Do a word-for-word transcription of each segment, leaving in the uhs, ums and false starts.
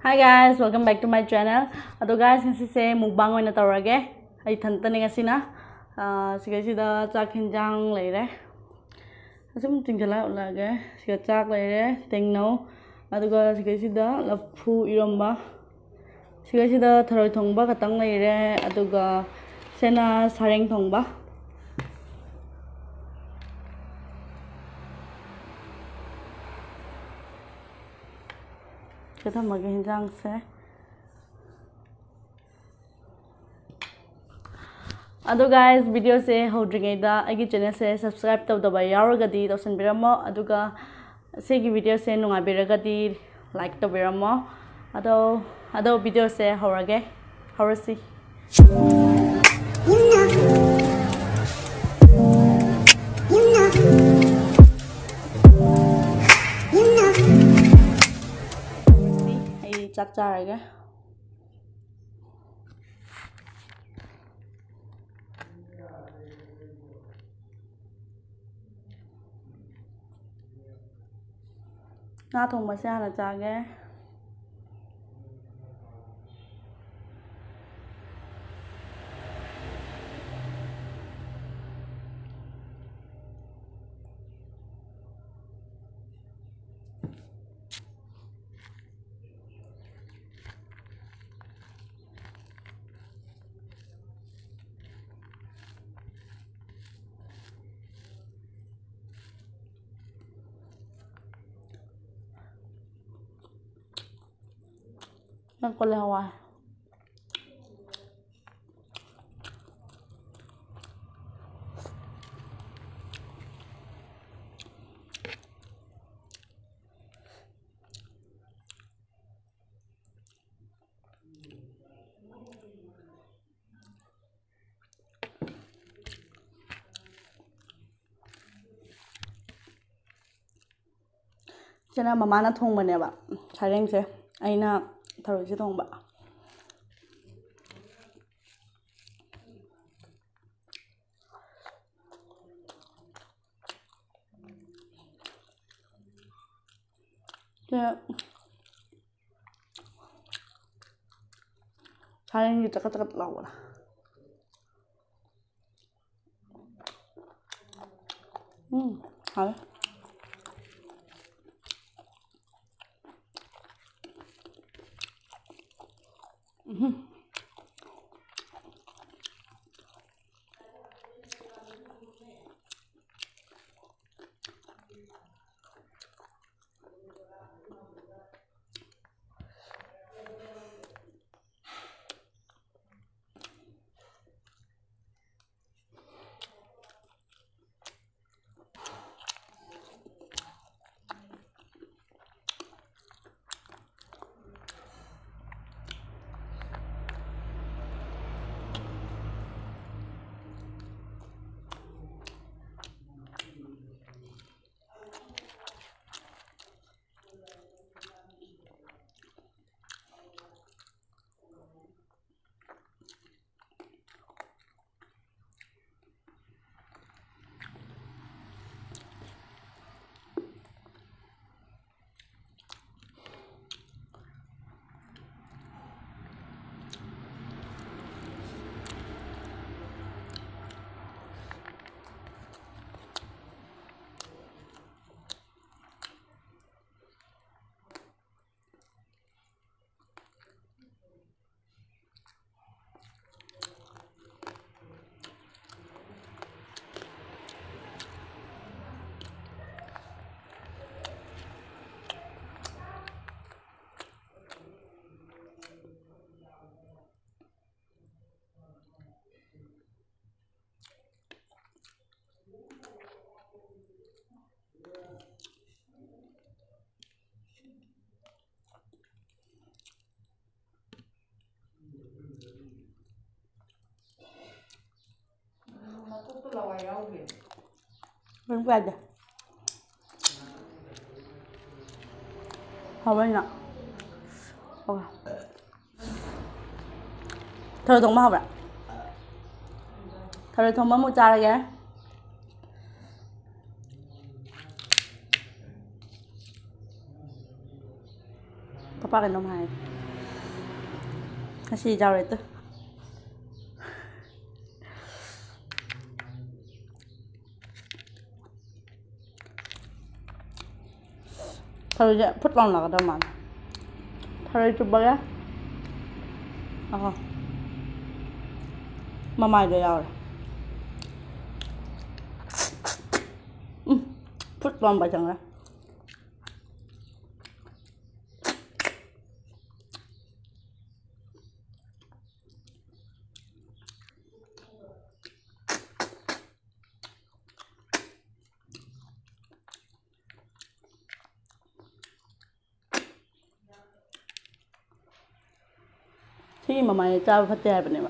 Hi guys, welcome back to my channel. ꯑꯗꯣ guys, ꯉꯁꯤꯁꯦ mukbang ꯑꯣꯏꯅ ꯇꯧꯔꯒꯦ꯫ ꯑꯩ ꯏꯊꯟꯇꯅꯦ ꯉꯁꯤꯅ꯫ ꯑꯥ, ꯁꯤꯒꯩꯁꯤꯗ ꯆꯥꯛ ꯍꯤꯟꯖꯥꯡ ꯂꯩꯔꯦ꯫ ꯑꯁꯨꯝ ꯆꯤꯡꯁꯤꯜꯂ ꯎꯠꯂꯛꯑꯒꯦ꯫ ꯁꯤꯒ ꯆꯥꯛ ꯂꯩꯔꯦ, ꯇꯦꯡꯅꯧ, ꯑꯗꯨꯒ ꯁꯤꯒꯩꯁꯤꯗ ꯂꯐꯨ ꯏꯔꯣꯝꯕ, ꯁꯤꯒꯩꯁꯤꯗ ꯊꯔꯣꯏ ꯊꯣꯡꯕ ꯈꯛꯇꯪ ꯂꯩꯔꯦ, ꯑꯗꯨꯒ ꯁꯦꯅꯥ ꯁꯥꯔꯦꯡ ꯊꯣꯡꯕ꯫ ꯁꯤꯗ ꯊꯝꯃꯒꯦ ꯍꯤꯟꯖꯥꯡꯁꯦ꯫ ꯑꯗꯣ guys, videoꯁꯦ ꯍꯧꯗ꯭ꯔꯤꯉꯩꯗ ꯑꯩꯒꯤ channelꯁꯦ subscribe ꯇꯧꯗꯕ ꯌꯥꯎꯔꯒꯗꯤ ꯇꯧꯁꯟꯕꯤꯔꯝꯃꯣ, ꯑꯗꯨꯒ ꯁꯤꯒꯤ videoꯁꯦ ꯅꯨꯡꯉꯥꯏꯕꯤꯔꯒꯗꯤ like ꯇꯧꯕꯤꯔꯝꯃꯣ꯫ ꯑꯗꯣ, ꯑꯗꯣ videoꯁꯦ ꯍꯧꯔꯒꯦ, ꯍꯧꯔꯁꯤ꯫ ꯑꯩ ꯆꯥꯛ ꯆꯥꯔꯒꯦ꯫ ꯉꯥ ꯊꯣꯡꯕꯁꯦ ꯍꯥꯟꯅ ꯆꯥꯒꯦ꯫ ꯀꯣꯂꯤ ꯍꯋꯥꯏ꯫ ꯁꯤꯅ ꯃꯃꯥꯅ ꯊꯣꯡꯕꯅꯦꯕ ꯁꯔꯦꯡꯁꯦ, ꯑꯩꯅ ꯊꯔꯣꯏꯁꯦ ꯊꯣꯡꯕ꯫ ꯁꯦ ꯊꯥꯏꯅꯒꯤ ꯆꯀꯠ ꯆꯀꯠ ꯂꯥꯎꯕꯗꯣ꯫ ꯎꯝ, ꯍꯥꯎꯋꯦ꯫ ꯎꯝ꯫ ꯃꯀꯨꯞꯇꯣ ꯂꯋꯥꯏ ꯌꯥꯎꯗꯦ꯫ ꯀꯩꯝ ꯀꯥꯏꯗꯦ꯫ ꯍꯥꯎꯕꯅꯤꯅ꯫ ꯑꯣ꯫ ꯊꯔꯣꯏ ꯊꯣꯡꯕ ꯍꯥꯎꯕ꯭ꯔꯥ? ꯊꯔꯣꯏ ꯊꯣꯡꯕ ꯑꯃꯨꯛ ꯆꯥꯔꯒꯦ꯫ ꯄꯄꯥ ꯀꯩꯅꯣꯝ ꯍꯥꯏ꯫ ꯉꯁꯤ ꯌꯥꯎꯔꯦ ꯇꯨ꯫ ꯊꯔꯣꯏꯁꯦ ꯐꯨꯠ ꯂꯥꯎꯅ ꯂꯥꯛꯀꯗꯕ ꯃꯥꯜꯂꯦ꯫ ꯊꯔꯣꯏ ꯆꯨꯞꯄꯒꯦ꯫ ꯑꯍꯣ꯫ ꯃꯃꯥꯏꯗ ꯌꯥꯎꯔꯦ꯫ ꯎꯝ꯫ ꯐꯨꯠ ꯂꯥꯎꯅ ꯄꯥꯏꯁꯟꯈ꯭ꯔꯦ꯫ ꯁꯤꯒꯤ ꯃꯃꯥꯏ ꯆꯥꯕ ꯐꯠꯇꯦ ꯍꯥꯏꯕꯅꯦꯕ꯫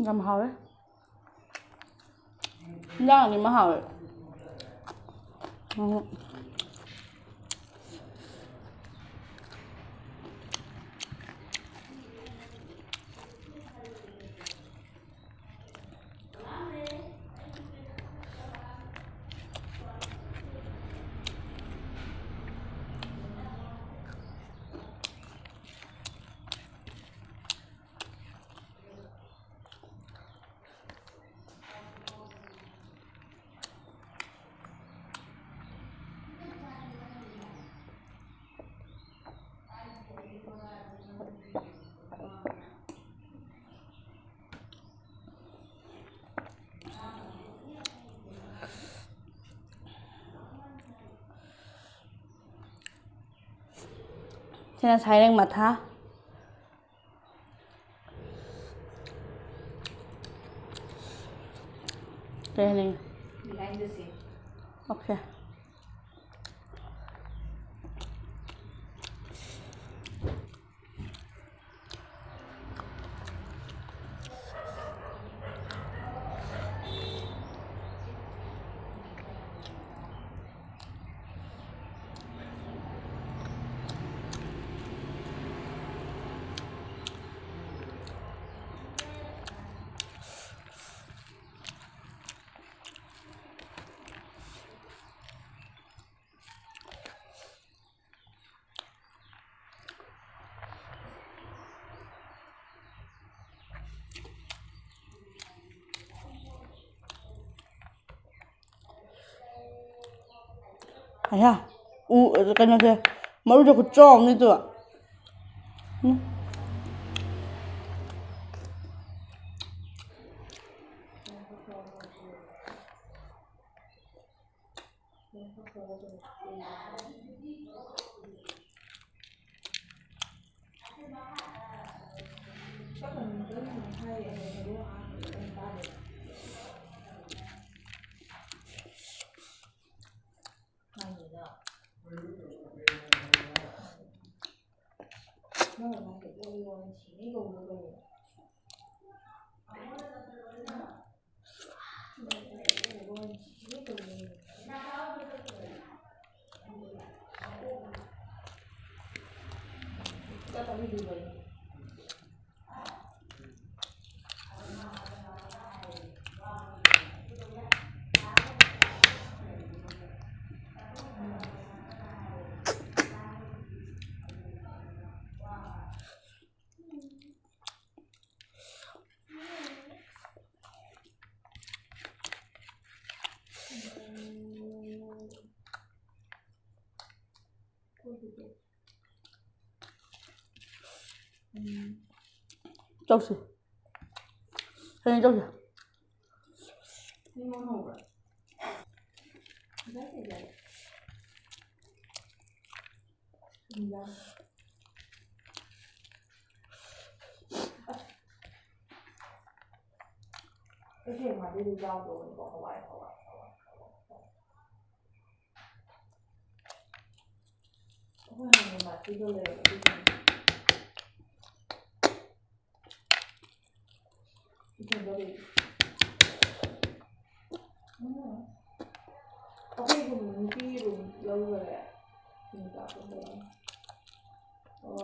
ꯌꯥꯝ ꯍꯥꯎꯋꯦ꯫ ꯏꯟꯖꯥꯡ ꯑꯅꯤꯃꯛ ꯍꯥꯎꯋꯦ꯫ ꯎꯝ꯫ ꯁꯤꯅ ꯁꯥꯏꯔꯦꯡ ꯃꯊꯥ꯫ ꯀꯩ ꯍꯥꯏꯅꯤꯡꯉꯤ? Behind the scene. Okay. ꯑꯌꯥ, ꯎ, ꯀꯩꯅꯣꯁꯦ, ꯃꯔꯨꯁꯦ ꯈꯨꯠꯆꯥꯎ ꯑꯃꯅꯤ ꯇꯨ꯫ ꯎꯝ꯫ ꯆꯧꯁꯦ꯫ ꯍꯌꯦꯡ ꯆꯧꯁꯦ꯫ ꯑꯩꯈꯣꯏ ꯍꯥꯟꯅ ꯃꯥꯁꯤꯗꯣ ꯂꯩꯔꯕ ꯑꯗꯨꯒꯤꯅꯦ꯫ ꯏꯊꯟꯗ ꯂꯩ꯫ ꯎꯝ꯫ ꯑꯩꯈꯣꯏ ꯔꯨꯝ, ꯅꯨꯄꯤ ꯔꯨꯝ ꯂꯧꯈꯔꯦ꯫ ꯅꯨꯡꯗꯥꯡꯗ ꯂꯩꯔꯦ꯫ ꯑꯣ,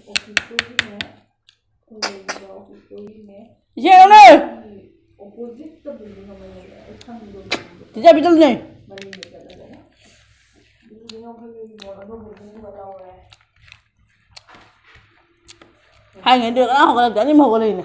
ꯑꯣꯐꯤꯁꯇꯒꯤꯅꯦ꯫ ꯏꯆꯦ ꯂꯧꯅꯦ! ꯆꯤꯟꯖꯥꯛ ꯄꯤꯖꯧꯅꯦ! ꯍꯥꯏꯉꯩꯗꯨ ꯀꯅꯥ ꯍꯧꯒꯠꯂꯛꯇꯦ? ꯑꯅꯤꯃꯛ ꯍꯧꯒꯠꯂꯛꯏꯅꯦ꯫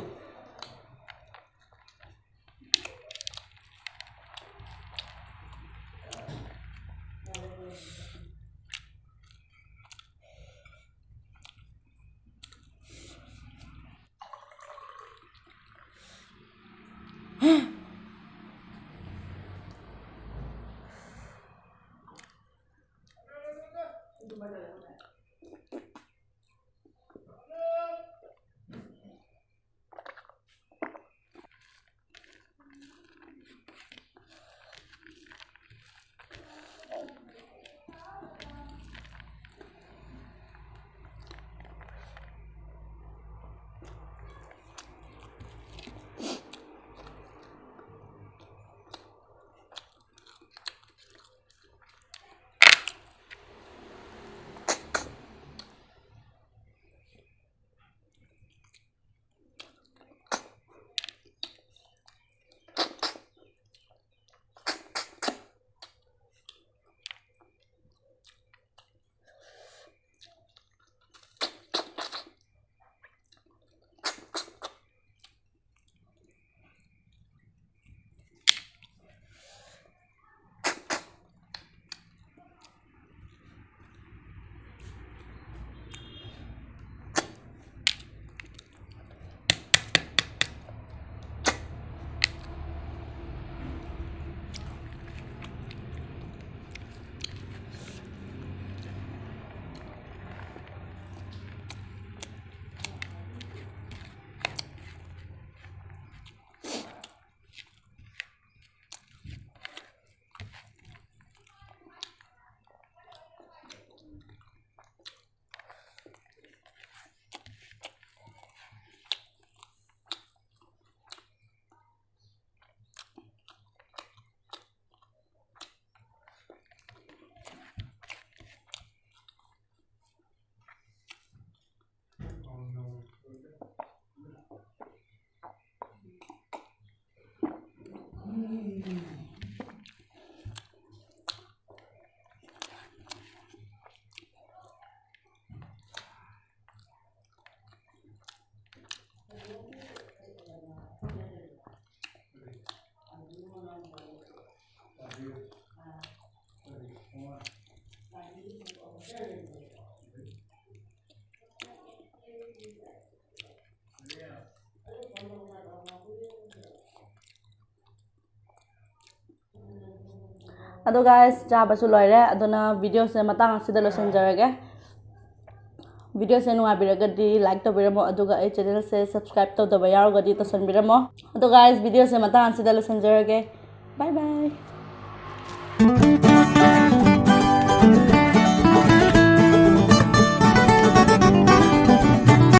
ꯑꯗꯣ guys, ꯆꯥꯕꯁꯨ ꯂꯣꯏꯔꯦ, ꯑꯗꯨꯅ videoꯁꯦ ꯃꯇꯥꯡ ꯑꯁꯤꯗ ꯂꯣꯏꯁꯤꯟꯖꯔꯒꯦ꯫ Videoꯁꯦ ꯅꯨꯡꯉꯥꯏꯕꯤꯔꯒꯗꯤ like ꯇꯧꯕꯤꯔꯝꯃꯣ, ꯑꯗꯨꯒ ꯑꯩ channelꯁꯦ subscribe ꯇꯧꯗꯕ ꯌꯥꯎꯔꯒꯗꯤ ꯇꯧꯁꯟꯕꯤꯔꯝꯃꯣ꯫ ꯑꯗꯣ guys, videoꯁꯦ ꯃꯇꯥꯡ ꯑꯁꯤꯗ ꯂꯣꯏꯁꯤꯟꯖꯔꯒꯦ꯫ Bye bye.